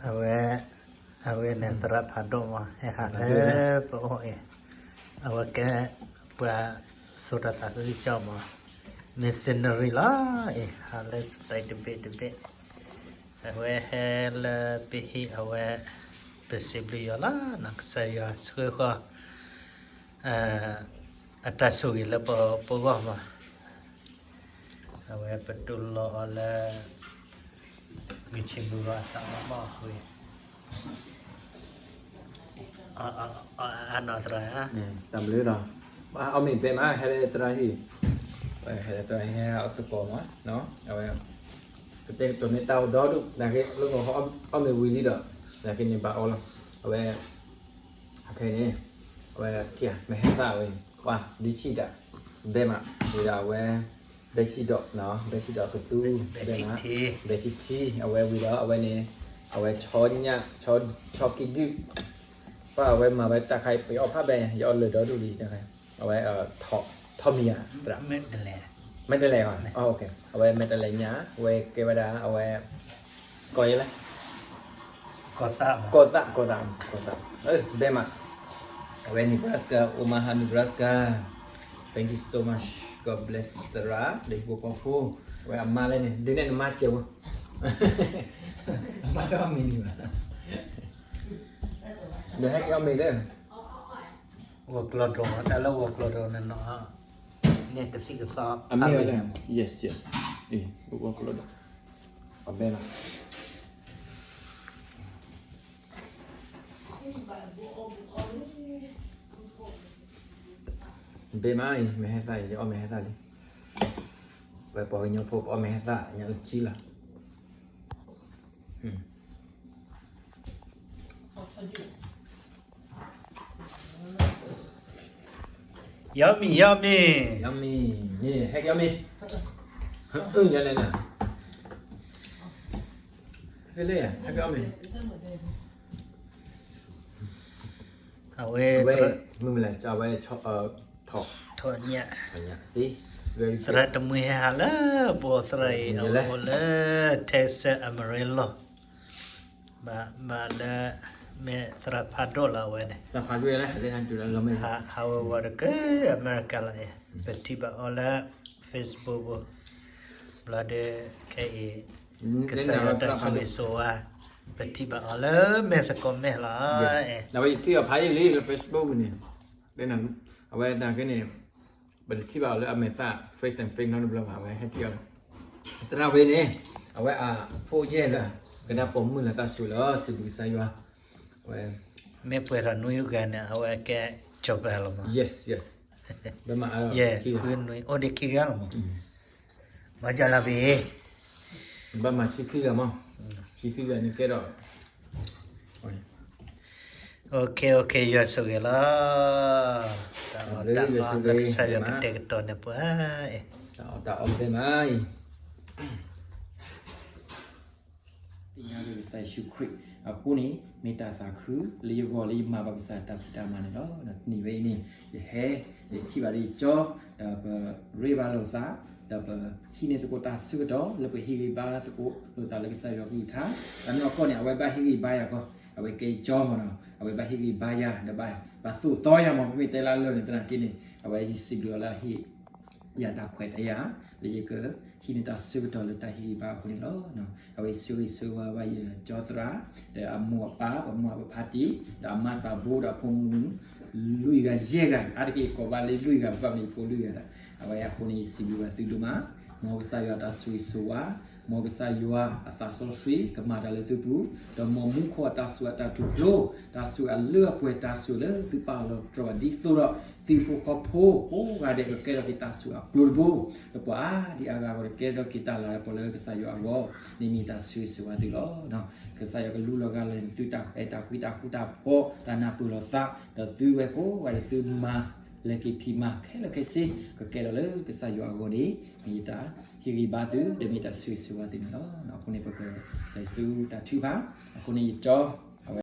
အဝဲ, အဝဲန့ၣ်သရၣ်ဖးဒိၣ်မး ဟဲဟးလၢပအိၣ်အံၤ, အဝဲကဲပှၤစိာ်တၢ်သးခုကစီၣ်မး, missionary လီၤအံၤ, ဟးလၢ state တဘ့ၣ်တဘ့ၣ်, အဝဲဟဲလၢပဟံၣ်အဝဲ, ပစံးဘျုးယွၤလီၤ နီၢ်ကစၢ်ယွၤဆှၢဃီၤ အတၢ်ဆိၣ်ဂ့ၤလၢပဂီၢ်မး, အဝဲပတူၢ်လိာ်အီၤလၢ မုၢ်ဆ့ၣ်မုၢ်ဂီၤအသးမးမးဝံၤ, အနီၢ်သရၣ်, တၢ်ဘျုးလီၤ, အီၣ်မ့ၤဘဲမး ဟဲလၢသရၣ်ဟံၣ်, ဟဲလၢသရၣ်ဟံၣ်ဟဲအီၣ်သကိးမး, အဝဲ, ကတဲာ်ကတီၤန့ၣ်တၢ်အိၣ်ဒီဒူၣ် သနာ်က့လၢအီၣ်မ့ၤဝံၤလံဒီး, သနာ်က့န့ၣ်ဘၣ်အီၣ်လီၤ, အဝဲ ခဲအံၤန့ၣ်, အဝဲ, မ့ၢ်ဟဲသၣ်ဝဲ, ပှၤဒ်ဆံၣ်တၢ်, ဘဲမး, ဝံၤဒီးအဝဲ, ဘဲဆံၣ်ဒီး, ဘဲဆံၣ်ဒီးကသူ, ဘဲမး, ဘဲဆံၣ်ထံ, အဝဲဝံၤဒီးအဝဲန့ၣ်, အဝဲ, ဆီကံဒုၣ်, ပှၤအဝဲမၤဝဲတၢ်ခါအံၤ ပအီၣ်ဖးဘဲ ယအီၣ်လၢာ်ဒီဒူၣ်လံတခါ, အဝဲ, ထီၣ်မံၤဧါ, မ့ၢ်တလဲၤ, မ့ၢ်တလဲၤ, အဝဲမ့ၢ်တလဲၤညါ အဝဲကဲဝဲဒၣ် အဝဲ ကီးယဲလဲၣ်, ကီးသၣ်, ကီးသၣ်, ကီးသၣ်, ဘဲမး, အဝဲ Nebraska, Omaha, Nebraska, thank you so much, God bless သရၣ်, ဒီးဟံၣ်ဖိဃီဖိ, အဝဲအမါလဲၣ်န့ၣ် ဒုးနဲၣ်နမါစၢၤဖိ, အမါတအီၣ်မ့ၤန့ၣ်ဘၣ်, ဒီးဟဲက့ၤအီၣ်မ့ၤလၢ ဂီၤကျီၢ်ဒိၣ်, တၢ်လၢဂီၤကျီၢ်ဒိၣ်န့ၣ်နီၤ, န့ၣ်ကသံၣ်ကသီ, အမ့ၢ်ဝဲဒၣ်, yes, yes, ဂီၤကျီၢ်ဒိၣ်, အဘဲလီၤ, ဘဲမးအံၤ မ့ၢ်ဟဲသၣ်အံၤ ယအီၣ်မ့ၢ်ဟဲသၣ်လံ, ပပှၤကညီဖိ ပအီၣ်မ့ၢ်ဟဲသၣ် ညါအုၣ်ထံလီၤ. ယီမံၤ ယီမံၤ, ယီမံၤ, န့ၣ် ဟဲက့ၤအီၣ်မ့ၤ, အၢ ယလဲၤနၤ, ဟဲလၢယၤ ဟဲက့ၤအီၣ်မ့ၤ, အဝဲ, မုၢ်မလၢ် အဝဲ, ထီၣ်ညၣ်, သရၣ်တမှံၤဟဲဟးလၢ ပအိၣ်သရၣ်အံၤ အဝဲအိၣ်လၢ Texas Amarillo, ဘၣ်လၢ, မ့ၢ်သရၣ်ဖးဒိၣ်လီၤအဝဲန့ၣ်, ဟးဝဲဝီၤတက့ၢ် အမဲရကၤလီၤအံၤ, ပထံၣ်ဘၣ်အီၤလၢ Facebook ပူၤ, ဘျီဒီး ခဲအံၤ, ကစၢ်ယွၤတၢ်ဆိၣ်ဂ့ၤဆိၣ်ဝါ, ပထံၣ်ဘၣ်အီၤလၢမဲာ်သကိးမဲာ်လီၤ, အဝဲယထံၣ်အီၤဖးယံာ်လံလၢ Facebook ပူၤန့ၣ်, အဝဲသနာ်က့န့ၣ်, ပတထံၣ်ဘၣ်အီၤလၢအမဲာ်သၣ် face and face နီတဘျီဘၣ် အဝဲဟဲထံၣ်အီၤလီၤ, သရၣ်ဝဲန့ၣ်, အဝဲအဖိယဲၢ်ဂၤ, ကဒါပိာ်မုၣ်လၢတၢ်စူၤလီၤ စံးဘျုးကစၢ်ယွၤ, အဝဲ, မ့ၢ်ပှဲၤထီၣ်နွံဂၤန့ၣ် အဝဲကဲ ကၠီၤပၤလီၤမး, yes, yes, ဘဲမးအါ, ယဲၢ်, အိၣ်ဒံးခံဂၤလီၤမး, မၤကလၤဘ့ၣ်, ဘၣ်မၤဆံခံဂၤမး, ဆံခံဂၤန့ၣ်ကဲဒီး, OK, OK, ယွၤဆိၣ်ဂ့ၤလီၤ, တၢ်အီၣ်တၢ်အီလၢကစၢ်ယွၤကတဲာ်ကတီၤန့ၢ်ပှၤ, တၢ်အီၣ်တၢ်အီသ့ၣ်မးအံၤ သ့ၣ်ညါလၢကစၢ်ယ့ၣ်ၡူးခရံာ်အဃိန့ၣ်, မ့ၢ်တၢ်သးခုလၢယဂီၢ်လၢယမၤဘၣ်ကစၢ်တၢ်ဖံးတၢ်မၤန့ၣ်လီၤ. တနံၤဝဲအံၤန့ၣ်, ယဟဲ, ယထံၣ်ဘၣ်ဒီးယကၠီ, ဒီးပရ့ဘၣ်လိာ်သး, ဒီးပဟံးန့ၢ်သကိးတၢ်ဆၢကတီၢ်လၢပဟ့ၣ်ဂံၢ်ဘါသကိးလိာ်သးလၢကစၢ်ယွၤကလုၢ်ကထါ, တၢ်န့ၣ်အကီၢ်န့ၣ် အဝဲဘၣ်ဟ့ၣ်ဂံၢ်ဘါယၤကီး, အဝဲကဲယကၠီမးနီၤ, အဝဲဘၣ်ဟ့ၣ်ဂံၢ်ဘါယၤ ဒီးဘၣ်, ဘၣ်သိၣ်သီယၤမး ပမ့ၢ်တဲလၢအလၢာ်န့ၣ် သနာ်က့န့ၣ် အဝဲယစံးဘျုးအီၤလၢအဟ့ၣ် ယၤတၢ်ခွဲးတၢ်ယာ်, လၢယကဟံးန့ၢ်တၢ်ဆၢကတီၢ်လၢတၢ်ဟ့ၣ်ဂံၢ်ဘါအဃိန့ၣ်လီၤ. အဝဲဆၢဂ့ၤဆၢဝါဘၣ်ယကၠီသရၣ်, ဒီးအမိၢ်အပၢ်, ပမိၢ်ပဖါတံၢ်, ဒီးအမါသးဘိ, ဒီးအဖိမုၣ်, လွံၢ်ဂၤယဲၢ်ဂၤ, အါတက့ၢ်ကိးဘၣ်လၢလွံၢ်ဂၤ ပဘၣ်မနုၤဖိလွံၢ်ဂၤဒီး, အဝဲအဃိန့ၣ်ယစံးဘျုးဘၣ်သုဒိၣ်မး, မ်ကစၢ်ယွၤအတၢ်ဆိၣ်ဂ့ၤဆိၣ်ဝါ, မ်ကစၢ်ယွၤအသးစီဆှံကမၤတၢ်လၢသုပူၤ, ဒီးမ်မူခိၣ်အတၢ်စူၤအတၢ်ထူၣ်ဖျိ, တၢ်စူၤအလၢအပှဲၤတၢ်စူၤလၢသုပာ်လီၤတြီၤဘၣ်ဒ်သိးဒီး, သုဟံၣ်ဖိဃီဖိကိးဂၤဒဲးကကဲထီၣ်က့ၤတၢ်စူၤအကျိၤတဘိ, ဒီးပှၤအါဒံအါဂၤကကဲထီၣ်က့ၤတၢ်လၤတၢ်ကပီၤလၢကစၢ်ယွၤအဂီၢ်, န့ၣ်မ့ၢ်တၢ်ဆိၣ်ဂ့ၤဆိၣ်ဝါသုလီၤ. ကစၢ်ယွၤကလူလီၤဂာ်လီၤန့ၣ် သုတၢ်အဲၣ်တၢ်ကွံတၢ်ဃူတၢ်ဖိး တၢ်နၢ်ပၢၢ်လီၤသး, ဒီးသုဝဲကိးဂၤဒဲးသုမၤလဲၤက့ၤဖံးမၤခဲလၢာ်ခဲဆ့ ကကဲထီၣ်လၢကစၢ်ယွၤအဂီၢ်န့ၣ်, မ့ၢ်ယတၢ်ဟ့ၣ်ဂံၢ်ဘါသု ဒီးမ့ၢ်တၢ်ဆိၣ်ဂ့ၤဆိၣ်ဝါသုန့ၣ်လီၤ. အဃိန့ၣ်ပကလဲၤဆူတၢ်ထုကဖၣ်, အဃိန့ၣ်ယကၠီ